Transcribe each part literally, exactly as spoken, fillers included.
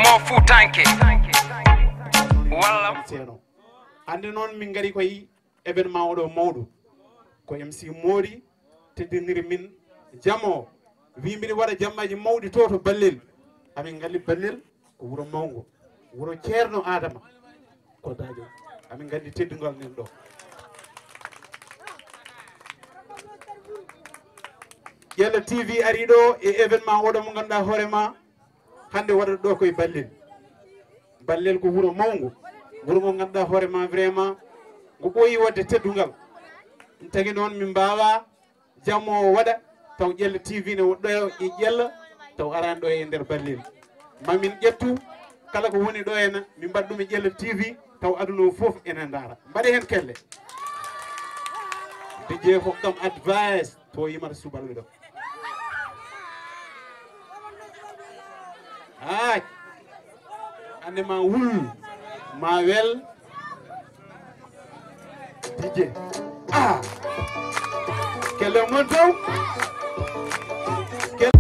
O Fuutanke. Walla. Ceerno. Hannde noon min ngari koye événement oɗo mawɗo. Ko M C Mori teddiniri min jam o. Wi mbiɗa waɗa jammaaji mawɗi to, to Ballel. Amin ngalli Ballel ko wuro mawngo. Wuro Ceerno Adama. Ko dajo. Amin nganndi teddungal nen ɗo. Ƴella T V ari ɗo e événement oɗo mo ngannduɗaa hoore ma hannde waɗata ɗo koye Ballel. Ballel ko wuro mawngo, wuro ngo ngannduɗaa hoore ma vraiment ngo ɓooyi waɗde teddungal. Ɗum tagi noon min mbaawaa jamma o waɗa taw Ƴella T V ne ɗo e Ƴella taw araani ɗo e nder Ballel. Ma min ƴettu kala ko woni ɗo ena min mbaɗa ɗum e Ƴella T V taw aduna o fof ene ndaara. Mbaɗe heen kelle. D J hokkam advice. To yimata subalɓe ɗo. Ay. Hannde ma wul, ma wel. D J. Ah. Kelle mon taw. Kelle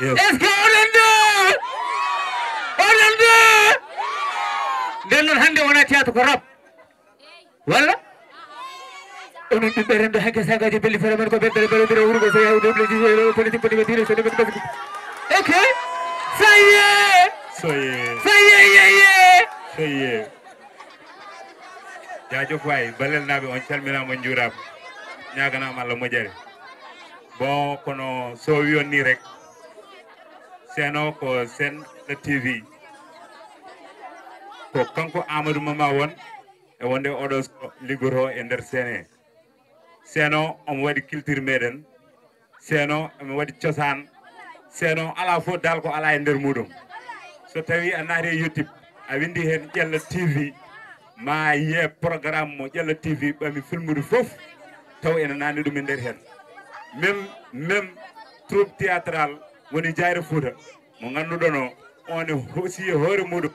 Est-ce que oɗon ɗo? Oɗon ɗo? Nden noon hannde wona théâtre ko rap. Walla? Onon ɓiɓɓe renndo hanke sagaji belli fere men ko ɓeddere bere bere wurugo so yahu double ji politique politique direction de men basiki. Ok. Ça y est. Ça y est. Ça y est, yeah, yeah. Ça y est. Jaajëf waay, Balel naaɓe, on calminaama, on njuuraama. Ñaaganaama Allah moƴƴere. Bon, kono so o wiyon ni rek, Seeno ko Sen T V. Ko kanko Amadou Mama won e wonde oɗo so liggotoo e nder Sen he. Seeno omo waɗi culture meɗen. Seeno omo waɗi cosaan. Seeno alaa fof dal ko alaa e nder muɗum. So tawi a naati e YouTube, a windi heen Ƴella T V, ma yiye programme mo Ƴella T V ɓami filmude fof, taw ene nani ɗum e nder heen. Même, même troupe théâtrale woni Jayre Fouta, mo ngannduɗon o, on e hosi e hoore muɗum,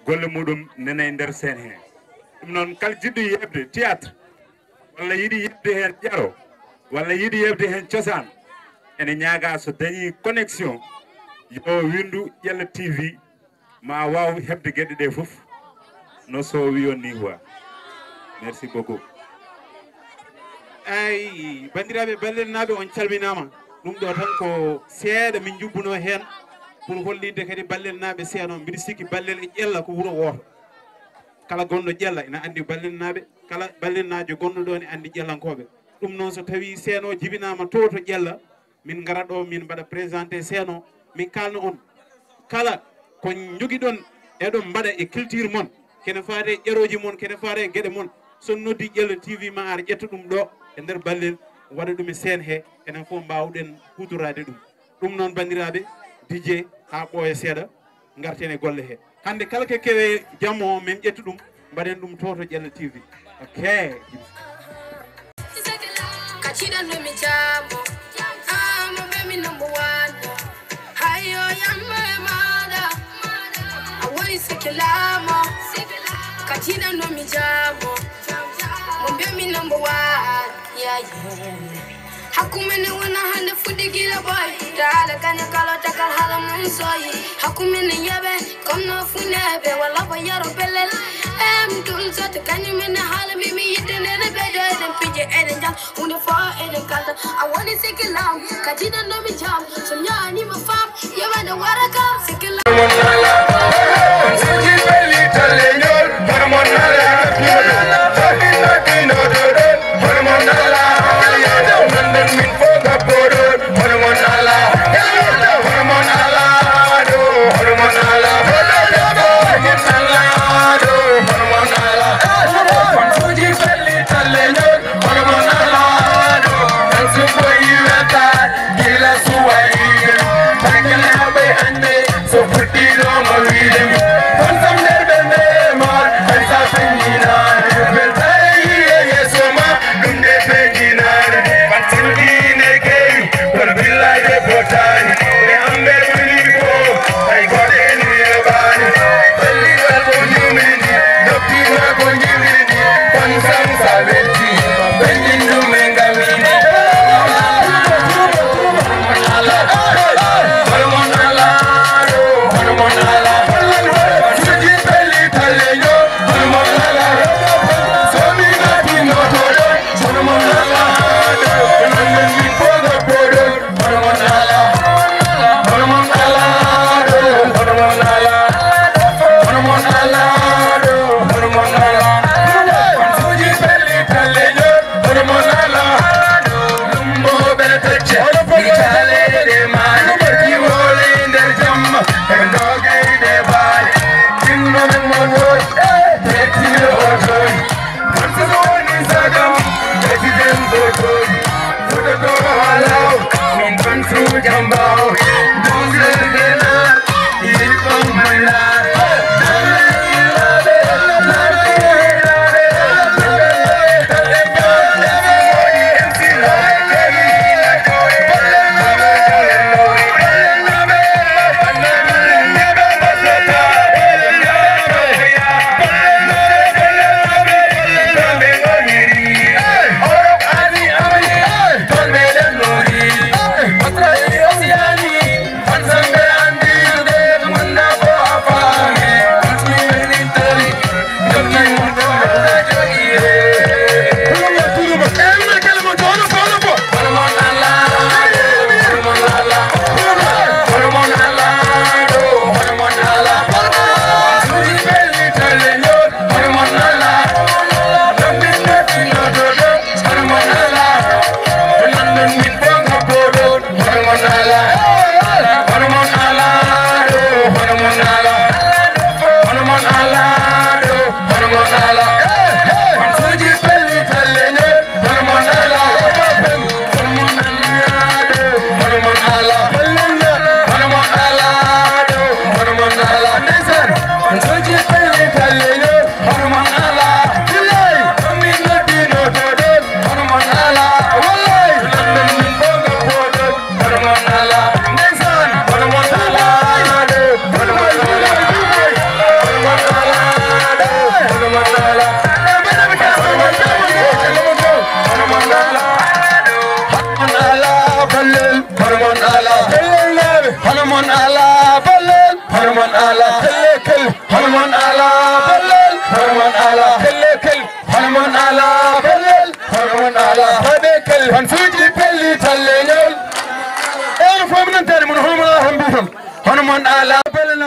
golle muɗum nene e nder Sen he. Ɗum noon, kala jiɗɗo yeɓde théâtre, walla yiɗi yeɓde heen ƴaro, walla yiɗi yeɓde heen cosaan, ene ñaaga so dañi connexion, yo winndu Ƴella T V, ma waaw heɓde geɗe ɗe fof, no so wiyon ni quoi. Merci beaucoup. Ay, banndiraaɓe Balel naaɓe, on calminaama. Ɗum ɗo tan ko seeɗa min njubbuno heen pour hollitde kadi Balel naaɓe Seeno. Mbiɗa sikki Balel e Ƴella ko wuro wooto. Kala gonɗo Ƴella ina anndi Balel naaɓe, kala Balel naajo gonɗo ɗo ne anndi Ƴellankooɓe. Ɗum noon, so tawi Seeno jibinaama to to Ƴella, min ngara ɗo, min mbaɗa présenté Seeno, min kaalna on kala ko njogiɗon, eɗon mbaɗa e culture mon, kene faati e ƴarooji mon, kene faati e geɗe mon. So on noddi Ƴella T V, ma ar ƴetta ɗum ɗo e nder Balel, waɗa ɗum e Sen he, enen fof mbaawɗen huutoraade ɗum. Ɗum noon, banndiraaɓe, D J, haa ɓooya seeɗa, ngarten e golle he. Hannde kala ko kewe jammo o, min ƴetta ɗum, mbaɗen ɗum to to Ƴella T V. Ok. Kaciɗan no mi jaamo, amo ɓe mi number one. Hayo yamma e maɗa, a woni sikilamo. Kaciɗan no mi jaamo, mo ɓe mi number one. Yeah, yeah. Hakkumene wona hande fudde gila boy. Dala kane kala takal hala mun soyi. Hakkumene yabe, comme no funebe wala ko yaro belel. Em dul zat kani mene hala mi mi yidde ne be do eden pije eden jal. Hunde fo eden kalta. A woni sikilam, katina no mi jam. Sum yani ma fam, yabande waraka sikilam.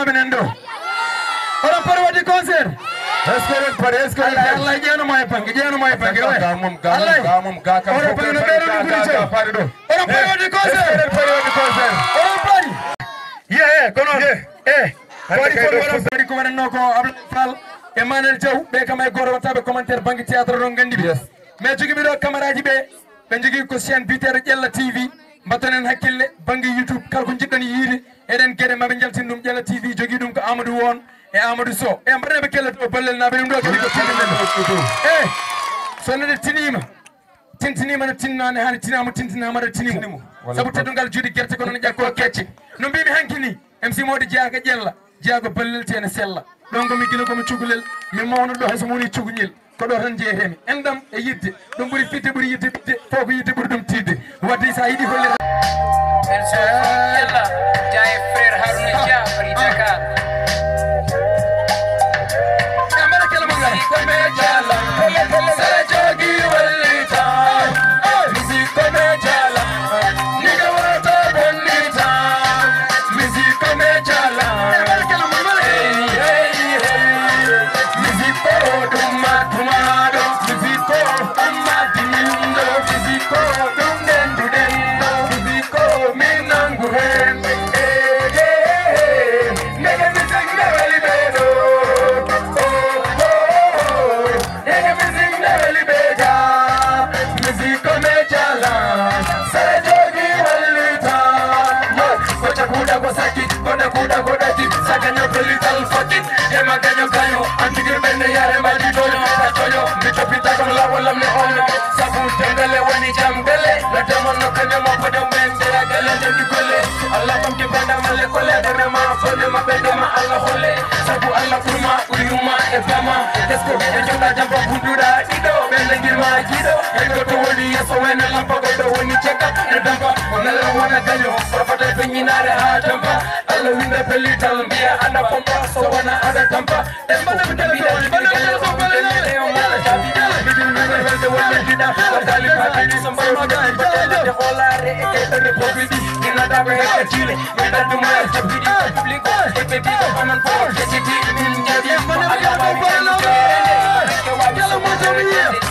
Minen ɗo. Oɗon pari waɗde concert? Est-ce que eɗen pari? Est-ce que eɗen Allah, pari? Allah, ƴeewno mo e bannge, ƴeewno mo e bannge. Ga mum, ga mum, Allah, ga mum, ga kam oɗon fof pari no ɓeɗon ga, ga, ga, ga faade ɗo. Oɗon pari waɗde concert? Est-ce que eɗen pari waɗde concert? Oɗon pari? Ye, eh, kono, ye, eh, ko waɗi fof waɗa, fof waɗi ko waɗatnoo ko Ablaye Fall e Manel Diaw, ɓe kam hay gooto waɗata ɓe commentaire bannge théâtre, oɗon nganndi ɓe. Yes. Mais jogii mi ɗo camaraaji ɓe, ɓe njogii ko chaîne biyeteeɗo Ƴella T V, mbaɗton heen hakkille bannge YouTube, kala ko njiɗɗon yiide, eɗen geɗe maɓe njaltin ɗum Ƴella T V, jogii ɗum ko Amadou Won e Amadou Sow. E mbaɗeeɓe kelle to ballel naɓe ɗum ɗo kadi ko tinimen. Eh, so neɗɗo tiniima, tintiniima no tinnaani, haani tinaama, tintinaama no tinimo. Tinimo. Walla sabu ko teddungal juuɗe gerte kono no ƴakko kecce. No mbiimi hanki ni, M C Mody Diaga Ƴella, Diaga ballel tene sella. Ɗon ko mi gila ko mi cukalel, mi mawno ɗo hay so mi woni cukalel. Ko ɗo tan jeeyetemi. Enɗam e yiɗde. Ɗum ɓuri fitde, ɓuri yiɗde ɓiɗde. Fof ko yiɗde ɓuri ɗum tiiɗde. Wadde so a yiɗi hollirde. Elso Ƴella, Dia e frère Harouna Dia, Paris Dakar. E mbaɗa kala mo ngal. Ko me jala, pele pele, sara jogi wallita. Musique ko me jala, nigga wata bonnita. Musique ko me jala. E mbaɗa kala mo ngal. Hey, hey, hey. Musique ko ɗum ma tumaɗo. Musique ko ɗum ma diminɗo. Musique ko ɗum denduɗen ɗo. Musique ko min nangu hen. Eh, eh, eh, eh. Ndeke musique nde weli ɓe ɗo. Oh, oh, oh, oh. Ndeke musique nde weli ɓe ga. Musique ko me jala. Sara jogi wallita. Mo, ko cakuɗa ko sakki, ko dakuɗa ko ɗaki. Sagaño pellital fakki. Ema gaño gaño. Antigir ɓenne yare mbaɗi toño. Toño. Mi toppita ko lawol lam ne ono. Sabu jangale woni jangale. Na demono kaño mo podo men. Jara gale jandi golle. Allah ɓamti banda malle kole. Ɓe mema fone ma ɓe dema Allah holle. Sabu Allah kurma. Uyuma e bama, esko ɓe joga jamba bunduɗa ɗiɗo, ɓe nangirma jiɗo, e goto woni yeso wena lampa, goto woni caka, e dampa, nala wona gaño, profata feñinare ha tampa, Allah winda pellital mbiya aɗa pompa, so wona aɗa tampa, e mbaɗa mi tampi ɗa jiɗi gaño, on pelliɗe o mala jabi, miɗum nana welde wonde jiɗa, o dali ma ɓeɗi so mbaɗo ɗum, ko ɗum nande hoolare e keɓere bobiɗi, ina dago e katile, mi ɗaɗɗuma e jabbiɗi, public, e ɓe mbiɗo onon fof keciti, min jaɓi, ko Allah wawi en jeerede, ko Allah wawi en jeerede.